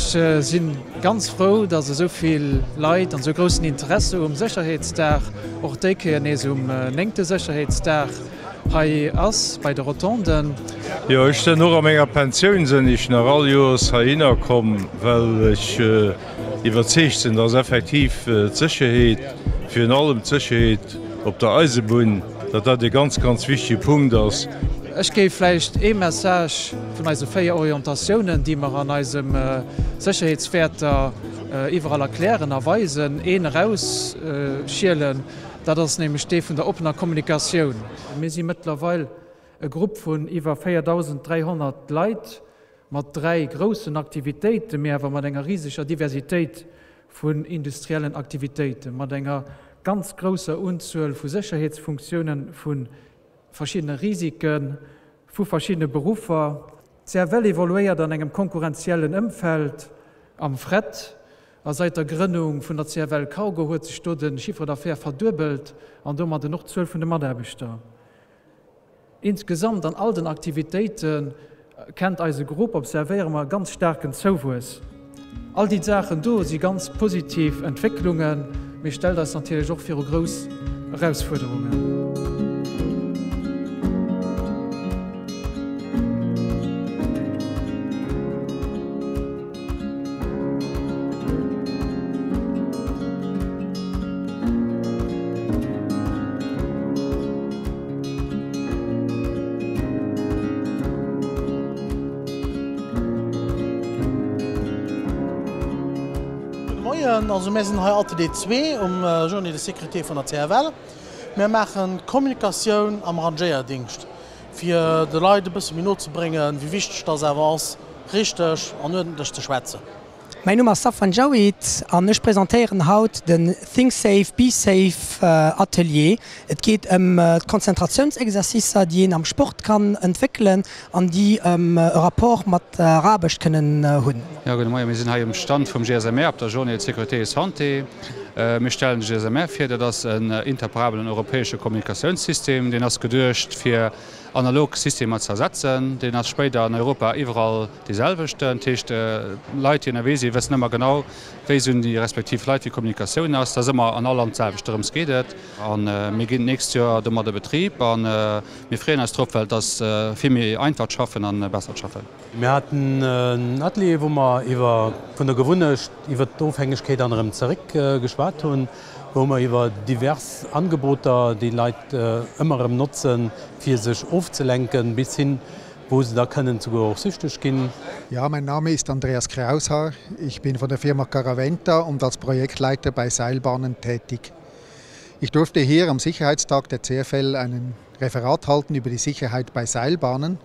Ech si ganz frou, dass esou vill Leit an esou groussen Interesse um Sécherheetsdag, och déi Kéier nees um néngte Sécherheetsdag hei ass bei de Rotonden. Jo, ech sënn och a menger Pensioun sënn ech nach all Joers heihinner komm, well ech iwwerzeegt sinn, dass effektiv d'Sécherheet, virun allem d'Sécherheet op der Eisebunn, datt dat e ganz, ganz wichtige Punkt ass. Ech géif vläicht ee Message vun eise 4 Orientatiounen, déi mer an eisem Sécherheetswäerter iwwerall erklären a weisen, een erausschielen. Dat ass nämlech dee vun der oppener Kommunikatioun. Mir si mëttlerweil e Grupp vun iwwer 4.300 Leit mat dräi groussen Aktivitéiten, mee awer mat enger riseger Diversitéit vun industriellen Aktivitéiten, mat enger ganz grousser Unzuel vu Sécherheetsfunktiounen, vu verschiddene Risiken, vu verschiddene Beruffer. D'CFL evoluéiert an engem konkurrenziellen Ëmfeld am Fret, a seit der Grënnung vun der CFL Cargo huet sech do de Chiffre d'affaires verduebelt an domadden och d'Zuel vun de Mataarbechter. Insgesamt an all den Aktivitéite kennt eise Grupp, observéiere mer e ganz staarken Zouwuess. All déi Saachen do si ganz positiv Entwécklungen, mee stellt eis natierlech och viru grouss Erausfuerderungen. Gudde Moien, also mär sinn hei Atelier 2 um Journée de sécurité vun der CFL. Mär maachen d'Kommunikatioun am Rangéierdingscht, fir de Leit e bësse méi no ze bréngen, wéi wichteg dass awer ass, richteg an uerdentlech ze schwätzen. Mäin Numm ass Safwan Jawid an ech presentéieren haut den Think Safe, Be Safe Atelier. Et geet ëm d'Konzentratiounsexercicer, déi een am Sport kann entwéckelen an déi e Rapport mat der Aarbecht kënnen hunn. Jo, gudde Moien. Mir sinn hei um Stand vum GSMR op der Journée de Sécurité et Santé. Mir stellen de GSMR vir. Dat ass en interoperabelen europäesche Kommunikatiounssystem. Deen ass geduecht fir analog Systemer ze ersetzen. Deen ass spéider an Europa iwwerall dee selwechten. Dat heescht, Leit, déi ënnerwee sinn, wëssen ëmmer genau, wéi sinn déi respektiv Leit, wéi d'Kommunikatioun ass. Dat ass ëmmer an all Land d'selwecht. Dorëms geet et. A mir ginn d'nächst Joer domat a Betrib a mir freeën eis drop, well et ass vill méi einfacht schaffen a bessert schaffen. Mir haten en Atelier, wou mer iwwer vun der Gewunnecht iwwer d'Ofhängegkeet an erëm zeréck geschwat hunn, wou mer iwwer divers Angeboter, déi Leit ëmmer erëm notzen, fir sech ofzelenken, bis hin wou se da kënnen souguer och süchteg ginn. Ja, mein Name ist Andreas Kraushaar, ich bin von der Firma Caraventa und als Projektleiter bei Seilbahnen tätig. Ich durfte hier am Sicherheitstag der CFL einen Referat halten über die Sicherheit bei Seilbahnen,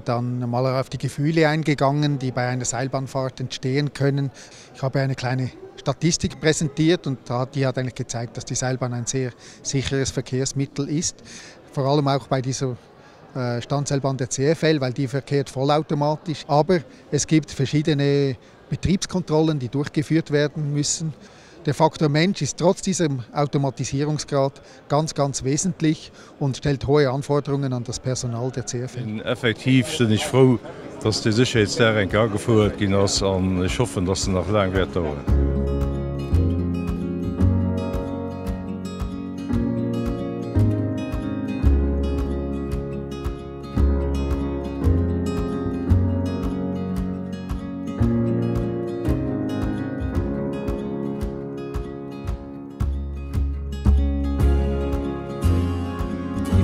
dann mal auf die Gefühle eingegangen, die bei einer Seilbahnfahrt entstehen können. Ich habe eine kleine Statistik präsentiert und die hat eigentlich gezeigt, dass die Seilbahn ein sehr sicheres Verkehrsmittel ist. Vor allem auch bei dieser Standseilbahn der CFL, weil die verkehrt vollautomatisch. Aber es gibt verschiedene Betriebskontrollen, die durchgeführt werden müssen. Der Faktor Mensch ist trotz diesem Automatisierungsgrad ganz, ganz wesentlich und stellt hohe Anforderungen an das Personal der CFL. Effektiv sinn ech frou, dass dee Sécherheetsdag eng Kéier agefouert ginn ass an ech hoffen, dass en nach laang wäert daueren.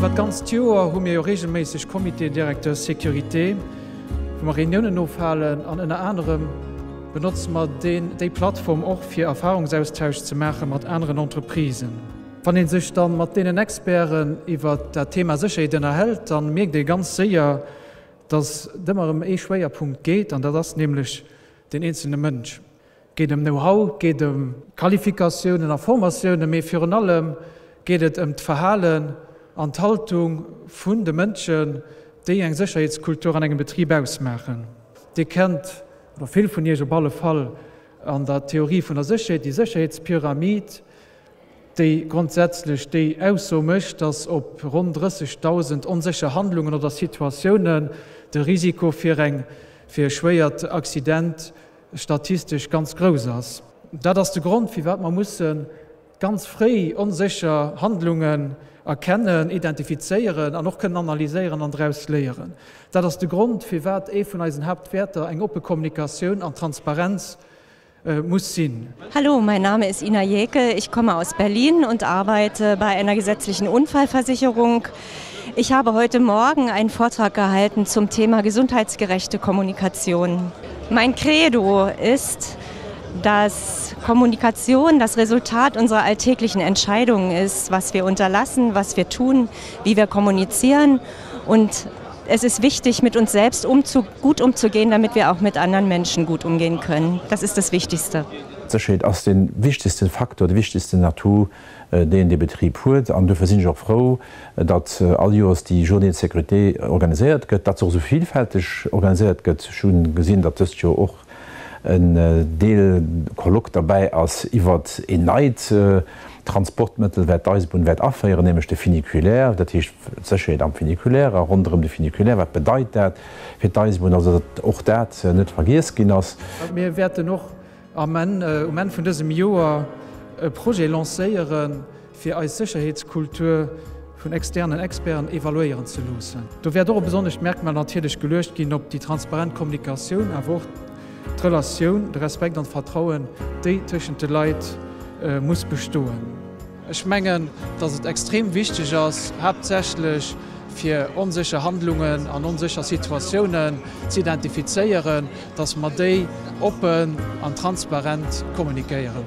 Iwwer d'ganzt Joer hu mir jo reegelméisseg Comités directeurs sécurité, wou mer Reuniounen ofhalen an ënner anerem benotze mer deen, déi Plattform och fir Erfahrungsaustausch ze maache mat aneren Entreprisen. Wann ee sech dann mat deenen Experten iwwer dat Thema Sécherheet ënnerhält, dann mierkt ee ganz séier, dass et ëmmer ëm ee Schwéierpunkt geet an dat ass nämlech den eenzelne Mënsch. Et geet ëm Know-how, et geet ëm Qualifikatiounen a Formatiounen, mee virun allem geet et ëm d'Verhalen an d'Haltung vun de Mënschen, déi eng Sécherheetskultur an engem Betrib ausmaachen. Dir kennt, oder vill vun Iech op alle Fall, an der Theorie vun der Sécherheet déi Sécherheetspyramid, déi grondsätzlech déi Ausso mécht, dass op ronn 30.000 onsécher Handlungen oder Situatiounen de Risiko fir eng fir e schwéiert Accident. statistesch ganz grouss ass. Dat ass de Grond, firwat mer musse ganz fréi onsécher Handlungen erkennen, identifizéieren an och kënnen analyséieren an draus léieren. Dat ass de Grond, firwat ee vun eisen Haaptwäerter eng oppe Kommunikatioun an Transparenz muss sinn. Hallo, mein Name ist Ina Jäke, ich komme aus Berlin und arbeite bei einer gesetzlichen Unfallversicherung. Ich habe heute Morgen einen Vortrag gehalten zum Thema gesundheitsgerechte Kommunikation. Mein Credo ist, dass Kommunikation das Resultat unserer alltäglichen Entscheidungen ist, was wir unterlassen, was wir tun, wie wir kommunizieren und es ist wichtig, mit uns selbst umzu gut umzugehen, damit wir auch mit anderen Menschen gut umgehen können. Das ist das Wichtigste. D'Sécherheet ass dee wichtegste Faktor, de wichtegsten Atout, deen dee Betrib huet. An duerfir sinn ech och frou, datt all Joers déi Journée de sécurité organiséiert gëtt, datt se och esou villfälteg organiséiert gëtt. Ech hu gesinn, datt dëst Joer och en Deel-Colloque derbäi ass iwwert een neit Transportmëttel, wat d'Eisebunn wäert aféieren, nämlech de Funiculaire, dat heescht d'Sécherheet am Funiculaire a ronderëm de Funiculaire. Wat bedeit dat fir d'Eisebunn? Also datt och dat net vergiess ginn ass. Mir wäerten och am Enn, um Enn vun dësem Joer e Projet lancéieren, fir eis Sécherheetskultur vun externen Experten evaluéieren ze loossen. Do wäert och e besonnescht Merkmal natierlech geluecht ginn op déi transparent Kommunikatioun, awer och d'Relatioun, de Respekt an d'Vertrauen, déi tëschent de Leit muss bestoen. Ech mengen, dass et extrem wichteg ass, haaptsächlech fir onsécher Handlungen an onsécher Situatiounen ze identifizéieren, dass mer déi oppen an transparent kommunikéieren.